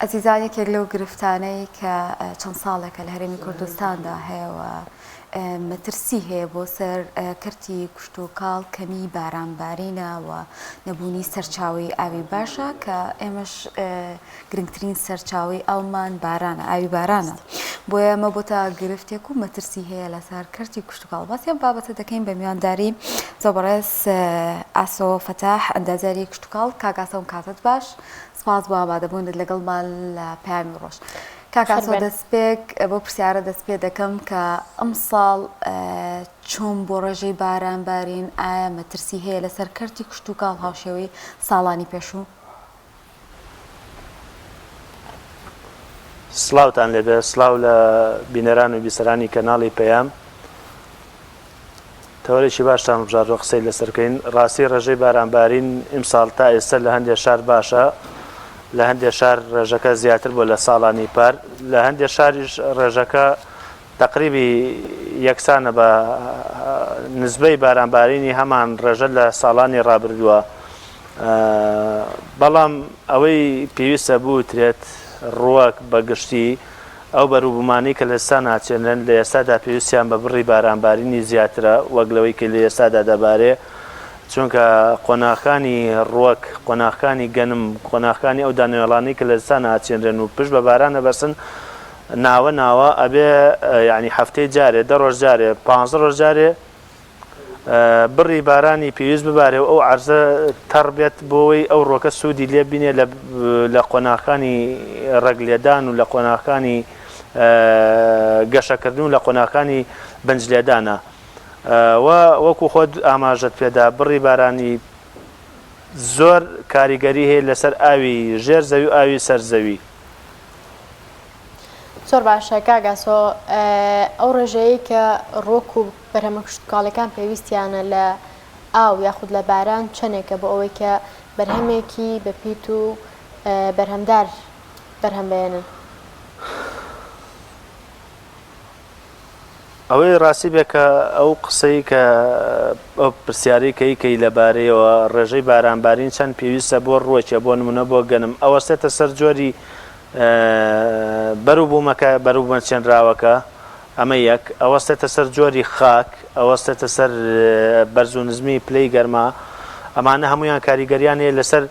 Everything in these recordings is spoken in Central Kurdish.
ئەزیزان یەکێک لەو گرفتانەی کە چەند ساڵێکە لە هەرێمی کوردستاندا هەیە و مەترسی هەیە بۆ سەر کەرتی کشتوکاڵ کەمی بارانبارینە و نەبوونی سەرچاوی ئاوی باشە کە ئێمەش گرنگترین سەرچاوەی ئاومان بارانە، ئاوی بارانە، بۆیە ئەمە بۆتە گرفتێک و مەترسی هەیە لەسەر کەرتی کشتوکاڵ. باسی ئەم بابەتە دەکەین بە میوانداری زۆر بەڕێز ئاسۆ فەتاح ئەندازیاری کشتوکاڵ. کاک ئاسۆ ئەم کاتەت باش، سپاس بۆ ئامادەبوونت لەگەڵمان لە پەیامی ڕۆژ. کاک ئاسۆ دەستپێک بەو پرسیارە دەست پێ دەکەم کە ئەمساڵ چۆن بۆ ڕێژەی باران بارین، ئایا مەترسی هەیە لەسەر کەرتی کشتوکاڵ هاوشێوەی ساڵانی پێشوو؟ سڵاوتان لێبێ سڵاو لە بینەران و بیسەرانی کەناڵی پەیام تەوەرێکی باشتان بژاردوە قسەی لەسەر بکەین ڕاستی ڕێژەی بارانبارین ئیمساڵ تا ئێستا لە هەندێک شار باشە لە هەندێک شار ڕێژەکە زیاتر بووە لە ساڵانی پار لە هەندێک شاریش ڕێژەکە تەقریبی یەکسانە بە نزبەی بارانبارینی هەمان ڕێژە لە ساڵانی ڕابردووە. بەڵام ئەوەی پێویستە بوترێت ڕووەک بە گشتی ئەو بەروبوومانەی کە لە ئێستا ناچێنرێن لە ئێستادا پێویستیان بە بڕی بارانبارینی زیاترە وەک لەوەی کە لە ئێستادا دەبارێ چونکە قۆناغەکانی ڕووەک قۆناغەکانی گەنم قۆناغەکانی ئەو دانەوێڵانەی کە لە ئێستا ناچێنرێن و پشت بە باران ئەبەستن ناوە ناوە ئەبێ یانی هەفتەی جارێ دە ڕۆژ جارێ پانزە ڕۆژ جارێ بڕی بارانی پێویست ببارێ و ئەو عەرزە تەڕ بێت بۆی ئەو ڕۆکە سوودی لێ بینێ لە قۆناغەکانی ڕەگ لێدان و لە قۆناغەکانی گەشەکردن و لە قۆناغەکانی بنج لێدانە و وەکو خۆت ئاماژەت پێدا بڕی بارانی زۆر کاریگەری هەیە لەسەر ئاوی ژێر زەوی و ئاوی سەر زەوی. زۆر باشە کاک ئاسۆ ئەو ڕێژەیەی کە ڕووەک و بەرهەمە کشتوکاڵیەکان پێویستیانە لە ئاو یاخود لە باران چەنێکە بۆ ئەوەی کە بەرهەمێکی بەپیت و بەرهەمدار بەرهەم بهێنن؟ ئەوەی ڕاستی بێ کە ئەو قسەی کە ئەو پرسیارەی کە یکەی لەبارەیەوە ڕێژەی بارانبارین چەند پێویستە بۆ ڕووەکێ بۆ نمونە بۆ گەنم ئەوەستێتە سەر جۆری بەروبوومەکە بەروبوومە چێنراوەکە ئەمە یەک ئەوەستێتە سەر جۆری خاک ئەوەستێتە سەر بەرز و نزمی پلەی گەرما ئەمانە هەمویان کاریگەریان هەیە لەسەر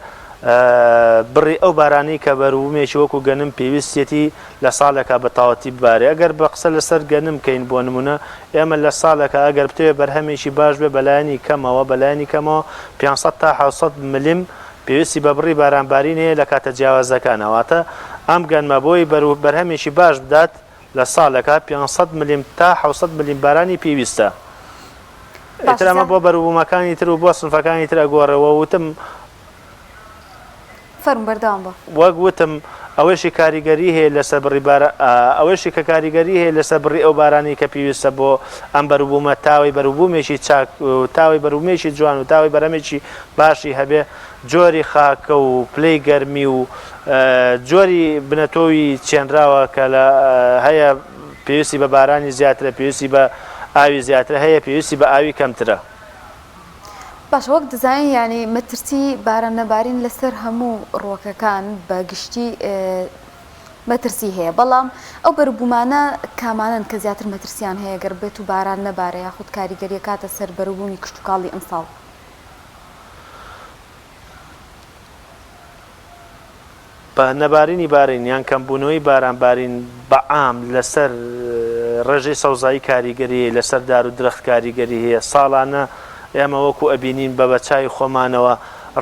بڕی ئەو بارانەی کە بەروبوومێکی وەکو گەنم پێویستیەتی لە ساڵێکا بە تەواوەتی ببارێ ئەگەر بە قسە لەسەر گەنم کەین بۆ نمونە ئێمە لە ساڵێکا ئەگەر بتەوێ بەرهەمێکی باش بێ بەلایەنی کەمەوە بەلایەنی کەمەوە 500 تا 700 ملم پێویستی بە بڕی بارانبارین هەیە لە کاتە جیاوازەکانا واتە ئەم گەنمە بۆی بەرهەمێکی باش بدات لە ساڵێکا 500 ملم تا 700 ملم بارانی پێویستە ئیتر ئەمە بۆ بەروبوومەکانی تر و بۆ سنفەکانی تر ئەگۆڕێ وە وتم فەرموو بەردەوام بە. وەک وتم ئەوەیشی کاریگەری هەیە لەسەر بڕی باران ئەوەیشی کە کاریگەری هەیە لەسەر بڕی ئەو بارانەی کە پێویستە بۆ ئەم بەروبوومە تاوەی بەروبوومێکی چاک تاوەی بەروبوومێکی جوان و تاوەی بەرهەمێکی باشی هەبێ جۆری خاکە و پلەی گەرمی و جۆری بنەتۆوی چێنراوە کە لە هەیە پێویستی بە بارانی زیاترە پێویستی بە ئاوی زیاترە هەیە پێویستی بە ئاوی کەمترە. باشە وەک دەزانین یانی مەترسی باران نەبارین لەسەر هەموو ڕووەکەکان بە گشتی مەترسی هەیە بەڵام ئەو بەروبوومانە کامانەن کە زیاتر مەترسیان هەیە گەر بێت و باران نەبارێ یاخود کاریگەریە کاتە سەر بەروبوومی کشتوکاڵی ئەمساڵ؟ بە نەبارینی بارین یان کەمبوونەوەی باران بارین بە عام لەسەر ڕێژەی سەوزایی کاریگەری هەیە، لەسەر دار و درەخت کاریگەری هەیە، ساڵانە ئێمە وەکو ئەبینین بە بەچاوی خۆمانەوە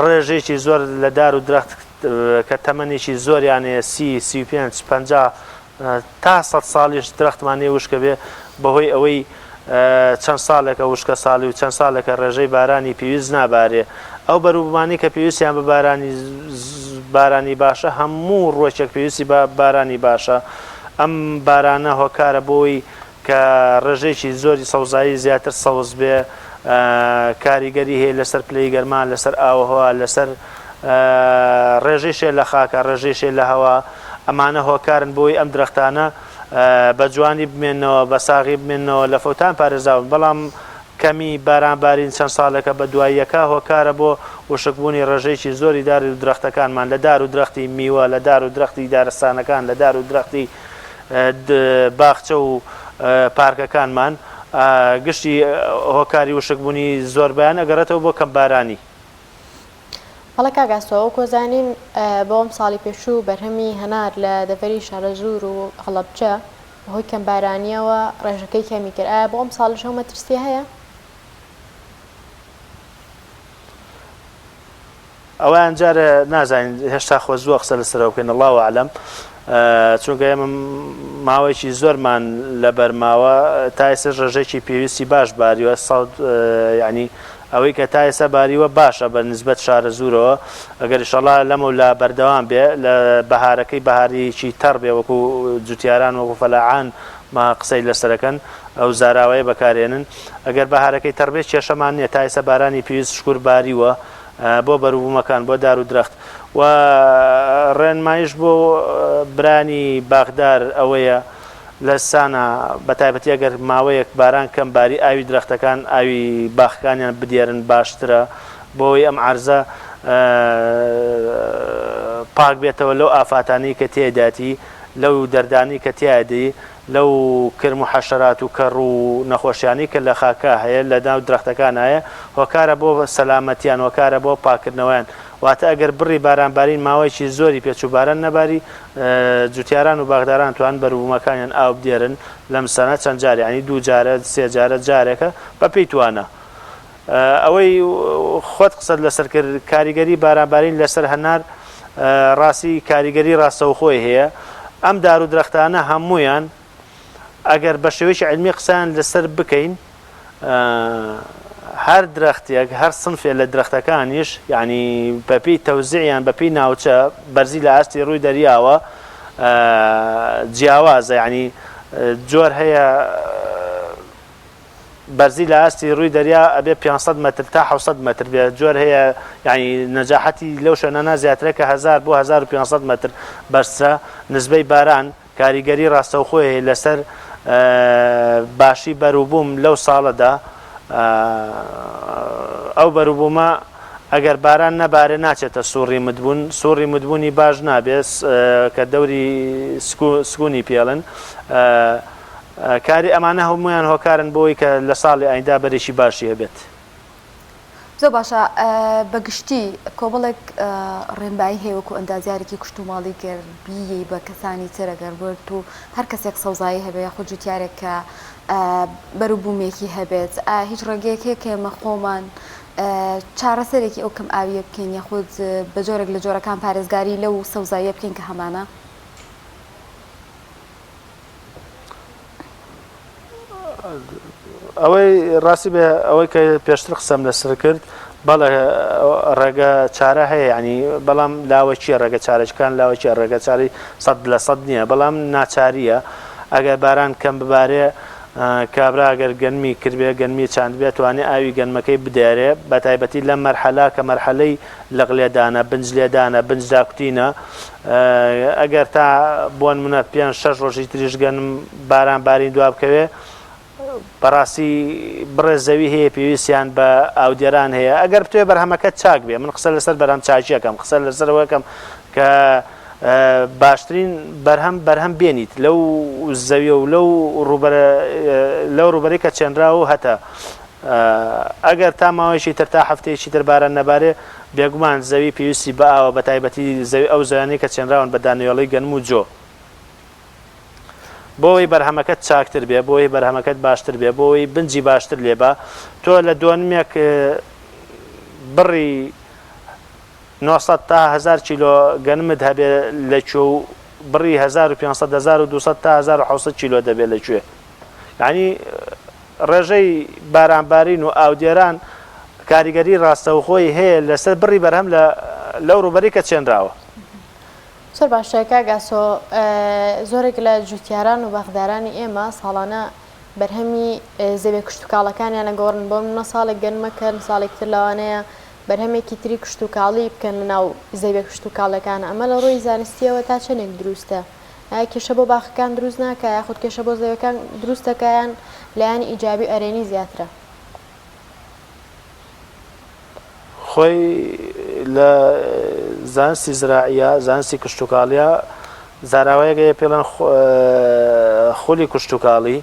ڕێژەیەکی زۆر لە دار و درەخت کە تەمەنێکی زۆریان هەیە 30، 35، 50 تا سەد ساڵیش درەختمان لێ وشکە بێ بەهۆی ئەوەی چەند ساڵێکە وشکە ساڵی و چەند ساڵێکە ڕێژەی بارانی پێویست نابارێ ئەو بەروبومانەی کە پێویستیان بە بارانی بارانی باشە هەموو ڕوەکێک پێویستی بە بارانی باشە ئەم بارانە هۆکارە بۆی کە ڕێژەیەکی زۆری سەوزایی زیاتر سەوز بێ کاریگەری هەیە لەسەر پلەی گەرما لەسەر ئاوهوا لەسەر ڕێژەی شێ لە خاکە ڕێژەی شێ لە هەوا ئەمانە هۆکارن بۆی ئەم درەختانە بە جوانی بمێنەوە بە ساغی بمێنەوە لە فەوتان پارێزراون بەڵام کەمی باران بارین چەند ساڵێکە بە دوای یەکا هۆکارە بۆ وشکبوونی ڕێژەیەکی زۆری دار و درەختەکانمان لە دار و درەختی میوە، لە دار و درەختی دارستانەکان، لە دار و درەختی باخچە و پارکەکانمان، گشتی هۆکاری وشکبوونی زۆربەیان ئەگەڕێتەوە بۆ کەمبارانی. بەڵێ کاک ئاسۆ، وەکو ئەزانین بۆ ئەم ساڵی پێشوو بەرهەمی هەنار لە دەڤەری شارەزوور و هەڵەبجە بەهۆی کەمبارانییەوە ڕێژەکەی کەمی کرد، ئایا بۆ ئەم ساڵیش ئەو مەترسییە هەیە؟ ئەوەیان جارێ نازانین هێشتا خۆ زووە قسە لەسەرەوە بکەین اللە اعلم چونکە ئێمە ماوەیەکی زۆرمان لەبەر ماوە تا ئێستا ڕێژەیەکی پێویستی باش باریوە سەد یعنی ئەوەی کە تا ئێستا باریوە باشە بە نسبەت شارەزوورەوە ئەگەر ئیشەڵا لەمەولا بەردەوام بێ لە بەهارەکەی بەهاریی تەڕ بێ وەکو جوتیاران وەکو فەلاعان ما قسەی لەسەرەکەن ئەو زاراوەیە بەکارێنن ئەگەر بەهارەکەی تەڕ بێ کێشەمان نییە تا ئێستا بارانی پێویست شکور باریوە بۆ بەروبوومەکان، بۆ دار و درەخت و ڕێنمایش بۆ برایانی باخدار ئەوەیە لە سانا بە تایبەتی ئەگەر ماوەیەک باران کەم باری ئاوی درەختەکان ئاوی باخەکانیان بدێرن باشترە بۆ ئەوەی ئەم عەرزە پاک بێتەوە لەو ئافاتانەی کە تێیداتی لەو دەردانەی کە تیایدی لەو کرم و حەشەرات و کەڕ و نەخۆشیانەی کە لە خاکا هەیە لە ناو درەختەکانا هەیە هۆکارە بۆ سەلامەتیان هۆکارە بۆ پاکردنەوەیان واتە ئەگەر بڕی باران بارین ماوەیەکی زۆری پێچوو باران نەباری جوتیاران و باخداران توان بەروبوومەکانیان ئاو بدێرن لەم سەنە چەند جار یانی دوو جارە سێ جارە جارێکە بە پێی توانا ئەوەی خۆت قسەت لەسەر کرد کاریگەری بارانبارین لەسەر هەنار ڕاستی کاریگەری ڕاستەوخۆی هەیە ئەم دار و درەختانە هەمویان ئەگەر بە شێوەیەکی علمی قسەیان لەسەر بکەین هەر درەختێک هەر سنفێ لە درەختەکانیش یعنی بەپێی تەوزیعیان بەپێی ناوچە بەرزی لە ئاستی ڕووی دەریاوە جیاوازە یعنی جۆر هەیە بەرزی لە ئاستی ڕووی دەریا ئەبێ 500 مەتر تا 700 مەتر بێ جۆر هەیە یعنی نەجاحەتی لەو شوێنانە زیاترە کە 1000 بۆ 1500 مەتر بەرزترە نسبەی باران کاریگەری ڕاستەوخۆی هەیە لەسەر باشی بەروبووم لەو ساڵەدا ئەو بەروبوومە ئەگەر باران نەبارێ ناچێتە سوڕی متبوون سوڕی متبوونی باش نابێ کە دەوری سکونی پێڵن کاری ئەمانە هەموویان هۆکارن بۆی کە لە ساڵی ئایندا بەرێکی باشی هەبێت. زۆر باشە بە گشتی کۆمەڵێک ڕێنبایی هەیە وەکو ئەندازیارێکی کشتوماڵی گەر بیەی بە کەسانی تر ئەگەر بێت و هەر کەسێک سەوزایی هەبێ یاخود جوتیارێک کە بەروبوومێکی هەبێت ئایا هیچ ڕێگەیەک هەیە کە ئێمە خۆمان چارەسەرێکی ئەو کەم ئاویە بکەین یاخود بە جۆرێک لە جۆرەکان پارێزگاری لەو سەوزاییە بکەین کە هەمانە؟ ئەوەی ڕاستی بێ ئەوەی کە پێشتر قسەم لەسەر کرد بەڵێ ڕێگە چارە هەیە ینی بەڵام لاوەکیە ڕێگە چارەکان لاوەکیە ڕێگە چارەی سەد لە سەد نییە بەڵام ناچاریە ئەگەر باران کەم ببارێ کابرا گەر گەنمی کردبێ گەنمی چاند بێت توانێ ئاوی گەنمەکەی بدێرێ بە تایبەتی لەم مەرحەلا کە مەرحەلەی لق لێدانە بنج لێدانە بنج داکوتینە ئەگەر تا بۆنمونە پێنج شەش ڕۆژی تریش گەنم باران بارین دوا بکەوێ بەڕاستی بڕێ زەوی هەیە پێویستیان بە ئاودێران هەیە ئەگەر بتوێ بەرهەمەکە چاک بێ من قسە لەسەر بەرهەم چاکیەکەم قسە لەسەر ئەوەکەم کە باشترین بەرهەم بەرهەم بێنیت لەو زەویە و لەو ڕووبەرە لەو ڕووبەرەی کە چێنراوە و هەتە ئەگەر تا ماوەیەکی تر تا هەفتەیەکی تر باران نەبارێ بێگومان زەوی پێویستی بە ئاوە بە تایبەتی زەوی ئەو زەویانەی کە چێنراون بە دانەوێڵەی گەنم و جۆ بۆ ئەوەی بەرهەمەکەت چاکتر بێ بۆ ئەوەی بەرهەمەکەت باشتر بێ بۆ ئەوەی بنجی باشتر لێ با تۆ لە دۆنمێک بڕی 900 تا 1000 کیلۆ گەنمت هەبێ لە کوێ و بڕی 1500 1200 تا 1600 کیلۆ دەبێ لە کوێ یعنی ڕێژەی بارانبارین و ئاودێران کاریگەری ڕاستەوخۆی هەیە لەسەر بڕی بەرهەم لە لەو ڕووبەرەی کە چێنراوە. زۆر باشە کاک ئاسۆ، زۆرێک لە جوتیاران و باخدارانی ئێمە ساڵانە بەرهەمی زەویە کشتوکاڵەکانیان ئەگۆڕن، بۆ نمونە ساڵێک گەنمەکەن، ساڵێکی تر لەوانەیە بەرهەمێکی تری کشتوکاڵی بکەن لەناو زەویە کشتوکاڵیەکان، ئەمە لە ڕووی زانستیەوە تا چەندێک دروستە؟ ئایا کێشە بۆ باخەکان دروست ناکا یاخود کێشە بۆ زەویەکان دروست دەکا یان لایەنی ئیجابی و ئەرێنی زیاترە؟ خۆ. خۆی لە زانستی زراعیە، زانستی کشتوکاڵیە، زاراوەیەک هەیە پێڵێن خولی کشتوکاڵی.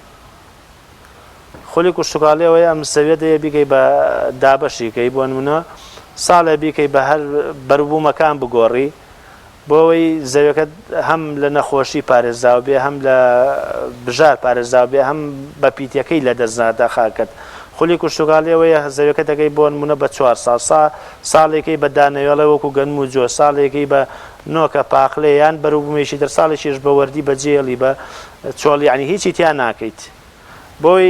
خولی کشتوکاڵی ئەوەیە ئەم زەویە دەیە بیکەی بە دابەشی کەی بۆ نمونە ساڵێ بیکەی بە هەر بەروبوومەکان بگۆڕی بۆ ئەوەی زەویەکەت هەم لە نەخۆشی پارێزراو بێ هەم لە بژار پارێزراو بێ هەم بە پیتیەکەی لە دەست نادا خاکەت. خولی کشتوکاڵی ئەوەیە زەویەکەت دەکەی بۆ نمونە بە چوار ساڵ سا ساڵێکەی بە دانەوێڵە وەکو گەنم و جۆ ساڵێکی بە نۆکە پاقلێ یان بەروبوومێکی تر ساڵێکیش بە وەردی بەجێڵی بە چۆڵ یانی هیچی تیا ناکەیت بۆی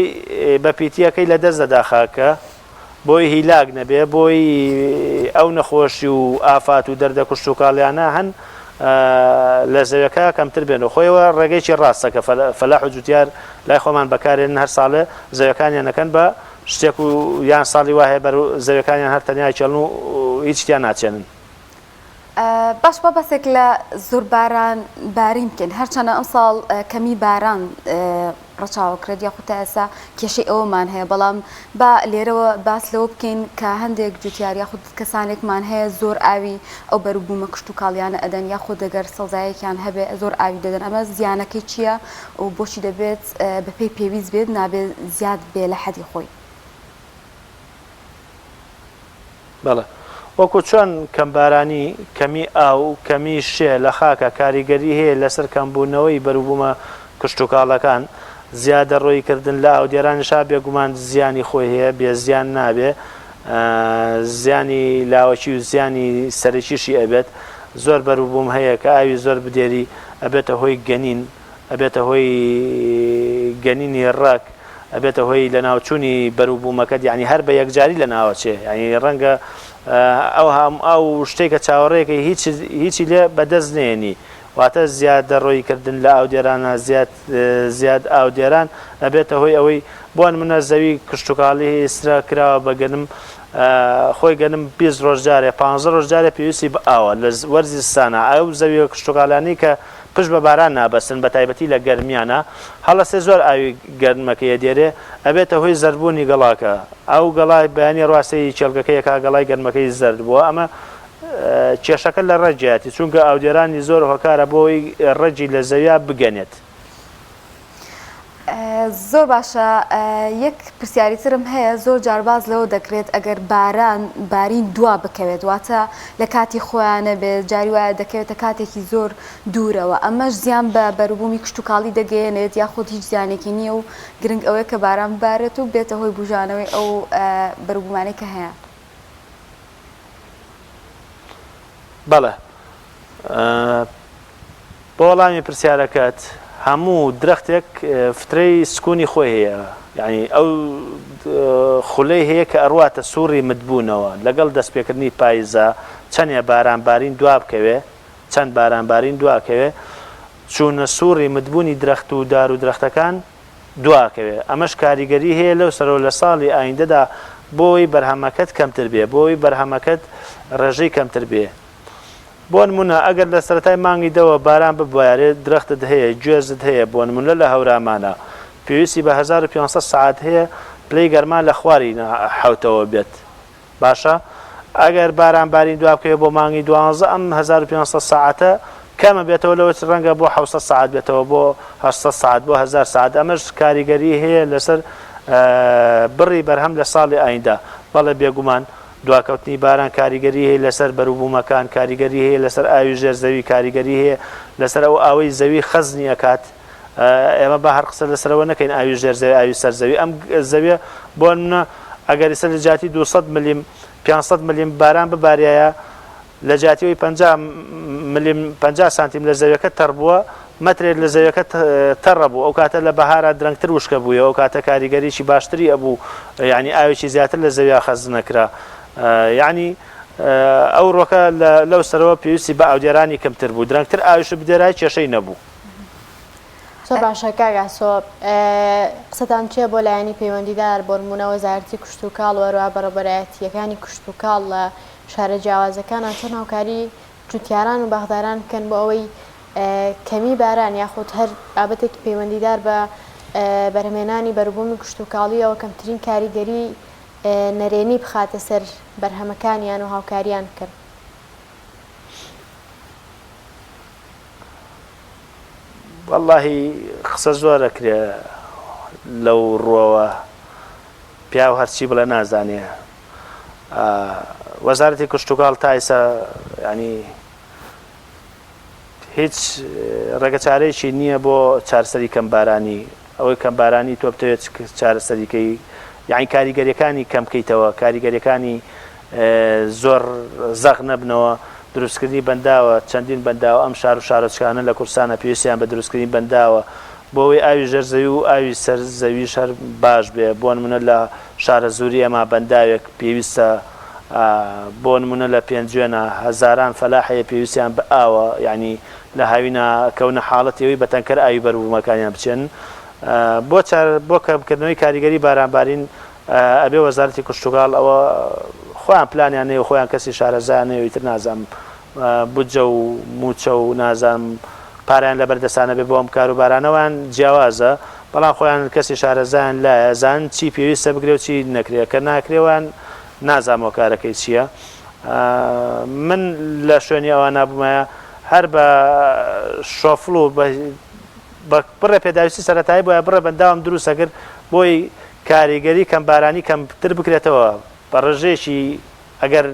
بە پیتیەکەی لە دەست دەدا خاکە بۆی هیلاک نەبێ بۆی ئەو نەخۆشی و ئافات و دەردە کوشتوکاڵیانە هەن لە زەویەکە کەمتر بێن و خۆیەوە ڕێگەیەکی ڕاستە کە فەلاح و جوتیار لای خۆمان بەکارێنن هەر ساڵێ زەویەکانیان نەکەن بە شتێک و یان ساڵی وا هەیە بەر زەویەکانیان هەر تەنیا کێڵن و هیچ تیا ناچێنن. باش با باسێک لە زۆر باران بارین بکەین هەرچەنە ئەمساڵ کەمی باران ڕەچاوەکرێت یاخود تا ئێستا کێشەی ئەوەمان هەیە بەڵام با لێرەوە باس لەوە بکەین کە هەندێک جوتیار یاخود کەسانێکمان هەیە زۆر ئاوی ئەو بەروبوومە کشتوکاڵیانە ئەدەن یاخود دەگەر سەوزایەکیان هەبێ زۆر ئاوی دەدەن ئەمە زیانەکەی چییە و بۆچی دەبێت بەپێی پێویست بێت نابێت زیاد بێ لە حەدی خۆی؟ بەڵێ. وەکو چۆن کەمبارانی، کەمی ئاو، کەمی شێ لە خاکا کاریگەری هەیە لەسەر کەمبوونەوەی بەروبوومە کشتوکاڵەکان، زیادەڕۆیی کردن لە ئاودێرانیشا بێگومان زیانی خۆی هەیە، بێ زیان نابێ، زیانی لاوەکی و زیانی سەرەکیشی ئەبێت. زۆر بەروبووم هەیە کە ئاوی زۆر بدێری ئەبێتە هۆی گەنین، ئەبێتە هۆی گەنینی ڕەگ، ئەبێتە هۆی لەناوچوونی بەروبوومەکەت یانی هەر بە یەکجاری لەناوەچێ یانی ڕەنگە ئەو هەم ئەو شتێک کە چاوەڕێکەی هیچ هیچی لێ بەدەست نێنی واتە زیادەڕۆیی کردن لە ئاودێرانە زیاد زیاد ئاودێران ئەبێتە هۆی ئەوەی بۆ نمونە زەوی کشتوکاڵی ئیسرا کراوە بە گەنم خۆی گەنم 20 ڕۆژ جارێ 15 ڕۆژ جارێ پێویستی بە ئاوە لە وەرزی زستانە ئەو زەویە کشتوکاڵیانەی کە پشت بە باران نابەستن بەتایبەتی لە گەرمیانا هەڵەسێ زۆر ئاوی گەرمەکەی ئەدێرێ ئەبێتە هۆی زەردبوونی گەڵاکە ئەو گەڵای بەیانی ڕوا سەیری کێڵگەکەی ئەکا گەڵای گەرمەکەی زەرد بووە ئەمە کێشەکە لە ڕەگیەتی چونکە ئاودێرانی زۆر هۆکارە بۆ ئەوەی ڕەگی لە زەویا بگەنێت. زۆر باشە یەک پرسیاری ترم هەیە زۆر جار باس لەوە دەکرێت ئەگەر باران بارین دوا بکەوێت واتە لە کاتی خۆیان نەبێت جاری وایە دەکەوێتە کاتێکی زۆر دوورەوە ئەمەش زیان بە بەروبوومی کشتوکاڵی دەگەیەنێت یاخود هیچ زیانێکی نییە و گرنگ ئەوەیە کە باران ببارێت و بێتە هۆی بوژانەوەی ئەو بەروبوومانەی کە هەیە. بەڵێ بۆ وەڵامی پرسیارەکەت، هەموو درەختێک فترەی سکونی خۆی هەیە، یانی ئەو خولەی هەیە کە ئەڕواتە سوڕی متبوونەوە، لەگەڵ دەستپێکردنی پایزا چەنێ باران بارین دوابکەوێ، چەند باران بارین دواکەوێ، چوونە سوڕی متبوونی درەخت و دار و درەختەکان دواکەوێ، ئەمەش کاریگەری هەیە لەو سەرەوە لە ساڵی ئایندەدا بۆوەی بەرهەمەکەت کەمتر بێ، بۆوەی بەرهەمەکەت ڕێژەی کەمتر بێ. بۆنمونە ئەگەر لە سەرەتای مانگی دەوە باران ببارێت درەختت هەیە گوێزت هەیە بۆنمونە لە هەورامانا پێویستی بە 1500 سەعات هەیە پلەی گەرما لە خواری حەوتەوە بێت باشە ئەگەر باران بارین دوابکەوێت بۆ مانگی دوانزە ئەم 1500 سەعاتە کەمە بێتەوە لەوە ڕەنگە بۆ 600 سەعات بێتەوە بۆ 800 سەعات بۆ 1000 سەعات ئەمەش کاریگەری هەیە لەسەر بڕی بەرهەم لە ساڵی ئایندە بەڵێ بێگومان دواکەوتنی باران کاریگەری هەیە لەسەر بەروبوومەکان، کاریگەری هەیە لەسەر ئاوی ژێر زەوی، کاریگەری هەیە لەسەر ئەو ئاوەی زەوی خەزنی ئەکات. ئێمە با هەر قسە لەسەرەوە نەکەین ئاوی ژێر زەوی، ئاوی سەر زەوی. ئەم زەویە بۆ نمونە ئەگەر ئیستا لە جیاتی 200 ملیم 500 ملیم باران بباریایە لە جیاتی ئەوەی 50 ملیم 50 سانتیم لە زەویەکە تەڕ بووە مەترێک لە زەویەکە تەڕە بوو ئەو کاتە لە بەهارا درەنگتر وشکە بوویەوە ئەو کاتە کاریگەریی باشتری ئەبوو یعنی ئاوێکی زیاتر لە زەویا خەزنەکرا یعنی ئەو ڕۆکە لەو سەرەوە پێویستی بە ئاودێرانی کەمتر بوو درەنگتر ئاویش بدێرای کێشەی نەبوو. زۆر باشە کاک ئاسۆ قسەتان چیە بۆ لایەنی پەیوەندیدار بۆنمونە وەزارەتی کشتوکاڵ و هەروەها بەڕێوبەرایەتییەکانی کشتوکاڵ لە شارە جیاوازەکانا چۆن هاوکاری جوتیاران و باخداران بکەن بۆ ئەوەی کەمی باران یاخود هەر بابەتێکی پەیوەندیدار بە بەرهەمهێنانی بەروبوومی کشتوکاڵییەوە کەمترین کاریگەری. نەرێنی بخاتە سەر بەرهەمەکانیان و هاوکاریان بکەن؟ وەڵاهی قسە زۆر ئەکرێ لەو ڕوەوە پیاو هەرچی بڵێ نازانێ وەزارەتی کشتوکاڵ تا ئیسا ینی هیچ ڕێگەچارەیەکی نییە بۆ چارەسەری کەمبارانی، ئەوەی کەمبارانی تۆ بتەوێت چارەسەری کەی یانی کاریگەریەکانی کەم کەیتەوە کاریگەریەکانی زۆر زەق نەبنەوە دروستکردنی بەنداوە چەندین بەنداوە ئەم شار و شارۆچکانە لە کوردستانە پێویستیان بە دروستکردنی بەنداوە بۆ ئەوەی ئاوی ژێر زەوی و ئاوی سەر زەویش هەر باش بێ بۆ نمونە لە شارەزووری ئێمە بەنداوێک پێویستە بۆ نمونە لە پێنجوێنە هەزاران فەلاح هەیە پێویستیان بە ئاوە یانی لە هاوینا کەونە حاڵەتی ئەوەی بە تەنکەر ئاوی بەروبومەکانیان بچێنن بۆ چار بۆ کەمکردنەوەی کاریگەری بارانبارین ئەبێ وەزارەتی کشتوکاڵ ئەوە خۆیان پلانیان هەیە و خۆیان کەسی شارەزایان هەیە و ئیتر نازانم بودجە و موچە و نازانم پارەیان لەبەر دەسانە بێ بۆ ئەم کاروبارانەوان جیاوازە بەڵام خۆیان کەسی شارەزایان لایە زان چی پێویستە بگرێ و چی نەکرێ کە ناکرێ وان نازانم هۆکارەکەی چییە من لە شوێنی ئەوان بوومایە هەر بە شۆفڵ و بە بڕێ پێداویستی سەرەتایی بۆیە بڕێ بەنداوم دروست ئەکرد بۆی کاریگەری کەمبارانی کەمتر بکرێتەوە بە ڕێژەیەکی ئەگەر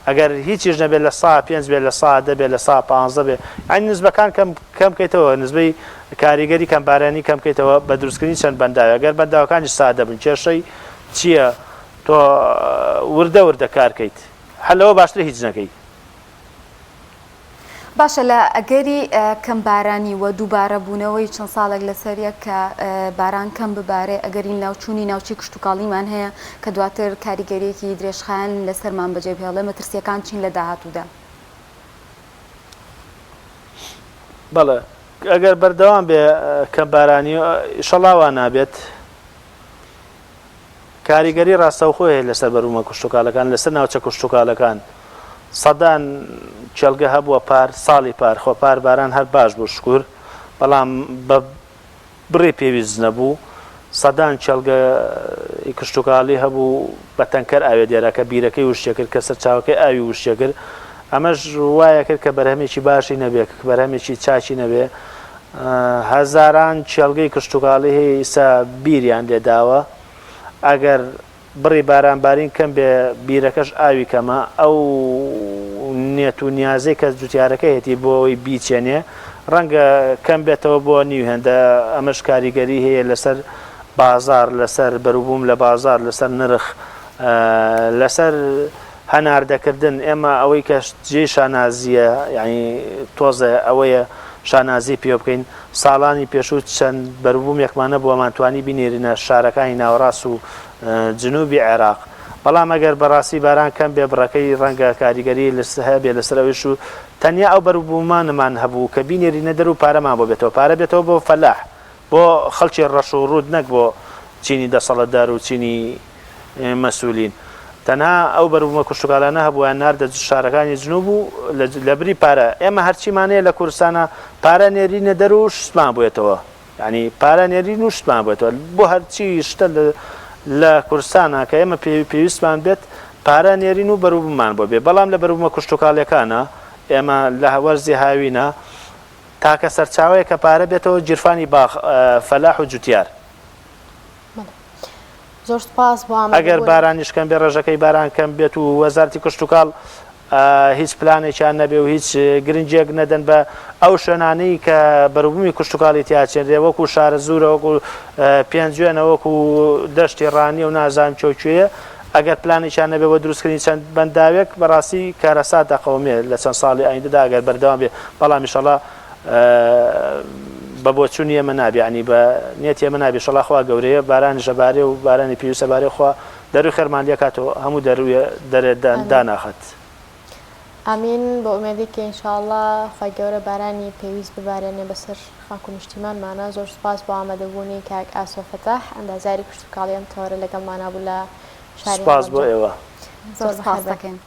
ئەگەر هیچیش نەبێت لە سا پێنج بێت لە سا دە بێت لە سا پانزە بێت یانی نزبەکان کەم کەم کەیتەوە نزبەی کاریگەری کەمبارانی کەم کەیتەوە بە دروستکردنی چەند بەنداوێک گەر بەنداوەکانیش سادە بن کێشەی چییە تۆ وردە وردە کار کەیت هەر لەوە باشترە هیچ نەکەی. باشە لە ئەگەری کەم بارانی و دووبارە بوونەوەی چەند ساڵێک لەسەر یەک کە باران کەم ببارێ ئەگەری لەناوچوونی ناوچەی کشتوکاڵیمان هەیە کە دواتر کاریگەریەکی درێژخایەن لەسەرمان بەجێ بهێڵێ مەترسیەکان چین لە داهاتوودا؟ بەڵێ ئەگەر بەردەوام بێ کەم بارانی ئیشەڵا وا نابێت. کاریگەری ڕاستەوخۆی هەیە لەسەر بەروبوومە کشتوکاڵەکان، لەسەر ناوچە کشتوکاڵەکان. سەدان کێڵگە هەبووە پار، ساڵی پار، خۆ پار باران هەر باش بوو شکور، بەڵام بە بڕی پێویست نەبوو. سەدان کێڵگە ی کشتوکاڵی هەبوو بە تەنکەر ئاوێ دێرا کە بیرەکەی وشکێ کرد، کە سەرچاوەکەی ئاوی وشکێ کرد. ئەمەش وایە کرد کە بەرهەمێکی باشی نەبێ، کە بەرهەمێکی چاکی نەبێ. هەزاران کێڵگەی کشتوکاڵی هەیە ئیستا بیریان لێ داوە ئەگەر بڕی باران بارین کەم بێ بیرەکەش ئاوی کەمە ئەو نێت و نیازەی کە جوتیارەکە هێتی بۆ ئەوەی بیچێنێ ڕەنگە کەم بێتەوە بۆ نیو هێندە ئەمەش کاریگەری هەیە لەسەر بازار لەسەر بەروبووم لە بازار لەسەر نرخ لەسەر هەناردەکردن، ئێمە ئەوەی کە جێی شانازییە یانی تۆزێ ئەوەیە شانازی پێوە بکەین، ساڵانی پێشوو چەند بەروبوومێکمان نەبوو ئەمانتوانی بینێرینە شارەکانی ناوەڕاست و جنوبی عێراق، بەڵام ئەگەر بەڕاستی باران کەم بێ بڕەکەی ڕەنگە کاریگەری هەبێ لەسەر ئەویش و تەنیا ئەو بەروبوومانەمان هەبوو کە بینێرینە دەر و پارەمان بۆ بێتەوە، پارە بێتەوە بۆ فەلاح، بۆ خەڵکی ڕەش و ڕووت نەک بۆ چینی دەسەڵتدار و چینی مەسولین تەنها ئەو بەروبومە کشتوکالانە هەبوویان ناردە شارەکانی جنوب و لەبری پارە ئێمە هەرچیمان هەیە لە کوردستانە پارە نێرینە دەر و شتمان بێتەوە یعنی پارە نێرین و شتمان بێتەوە بۆ هەرچی شتە لە کوردستانە کە ئێمە پێویستمان بێت پارە نێرین و بەروبومان بۆ بێ بەڵام لە بەروبومە کشتوکاڵیەکانە ئێمە لە وەرزی هاوینە تاکە سەرچاوەیە کە پارە بێتەوە گیرفانی باخ فەلاح و جوتیار. زۆر سوپاس بۆ ئەگەر ئامادەبوونت. بارانیش کەم بێ ڕێژەکەی باران کەم بێت و وەزارەتی کشتوکاڵ هیچ پلانێکیان نەبێ و هیچ گرنگیەک نەدەن بە ئەو شوێنانەی کە بەروبوومی کشتوکاڵی تیا چێنرێ وەکو شارەزوورە وەکو پێنجوێنە وەکو دەشتی ڕانیە و نازانم کوێ کوێیە ئەگەر پلانێکیان نەبێ بۆ دروستکردنی چەند بەنداوێک بەڕاستی کارەسات دەقەومێ لە چەند ساڵی ئایندەدا ئەگەر بەردەوام بێ بەڵام ئیشەڵا بە بۆچونی ئێمە نابێ یانی بە نیەتی ئێمە نابێ ئیشەڵا خوا گەورەیە بارانیش ئەبارێ و بارانی پێویست ئەبارێ خوا دەروی خێرمان لێکاتەوە هەموو دەروێ دەرێ ئامین داناخات. ئامین بە ئومێدی کە ان شاء اللە خوای گەورە بارانی پێویست ببارێنێ بەسەر خاک و نیشتیمانمانا زۆر سوپاس بۆ ئامادەبوونی کاک ئاسۆ فەتاح ئەندازیاری کشتوکاڵی ئەم تەوەرە لەگەڵمانا بوو لە شاری سوپاس بۆ هەڵەبجە ئێوە. زۆر زۆر سوپاس بەخێر بێن. دەکەین.